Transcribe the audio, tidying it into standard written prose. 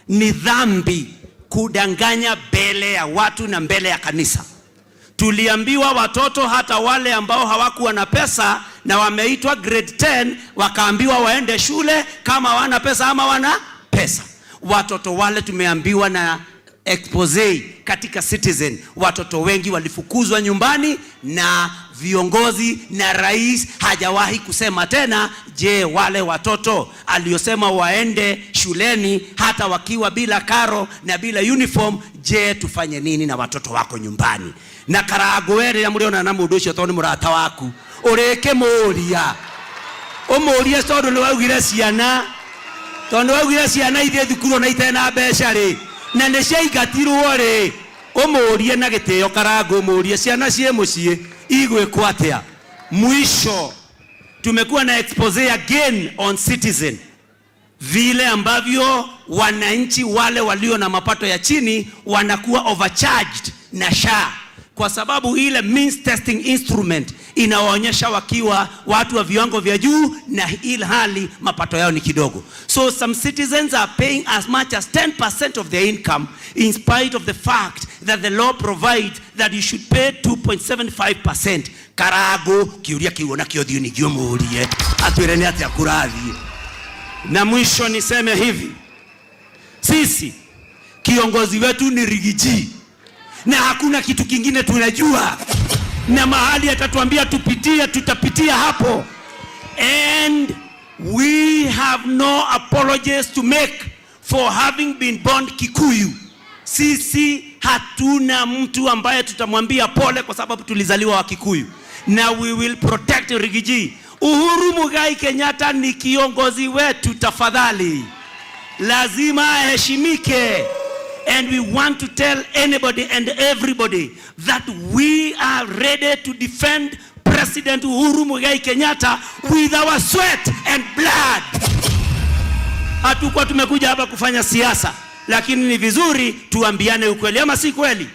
Ni dhambi kudanganya mbele ya watu na mbele ya kanisa. Tuliambiwa watoto hata wale ambao hawakuwa na pesa na wameitwa grade 10 wakaambiwa waende shule kama hawana pesa ama wana pesa. Watoto wale tumeambiwa na expose katika Citizen, watoto wengi walifukuzwa nyumbani na viongozi na rais hajawahi kusema tena. Je, wale watoto aliosema waende shuleni hata wakiwa bila karo na bila uniform, je, tufanye nini na watoto wako nyumbani? Na Karango we rĩrĩa mũrĩonana na mũndũ ũcio tondũ nĩ mũrata waku, ũrĩkĩmũria ũmũrie tondũ nĩ waugire ciana, tondũ waugire ciana ithiĩ thukuru ona itarĩ na mbeca rĩ, na nĩ ciaingatirwo rĩ, ũmũrie na gĩtĩo Karango, ũmũrie ciana ciĩ mũciĩ igwĩkwo atĩa. Mwisho, tumekuwa na expose again on Citizen vile ambavyo wananchi wale walio na mapato ya chini wanakuwa overcharged na SHA kwa sababu ile means testing instrument inawaonyesha wakiwa watu wa viwango vya juu na il hali mapato yao ni kidogo. So some citizens are paying as much as 10% of their income in spite of the fact that the law provides that you should pay 2.75%. Karago kiuria kiu ona kio thiĩ ningĩ ũmũrie atwĩre nĩ atĩa kũrathiĩ. Na mwisho niseme hivi, sisi kiongozi wetu ni Riggy G na hakuna kitu kingine tunajua, na mahali atatuambia tupitie, tutapitia hapo, and we have no apologies to make for having been born Kikuyu. Sisi hatuna mtu ambaye tutamwambia pole kwa sababu tulizaliwa wa Kikuyu, na we will protect Riggy G. Uhuru Muigai Kenyatta ni kiongozi wetu, tafadhali, lazima aheshimike. And we want to tell anybody and everybody that we are ready to defend President Uhuru Muigai Kenyatta with our sweat and blood. Hatukuwa tumekuja hapa kufanya siasa, lakini ni vizuri tuambiane ukweli, ama si kweli?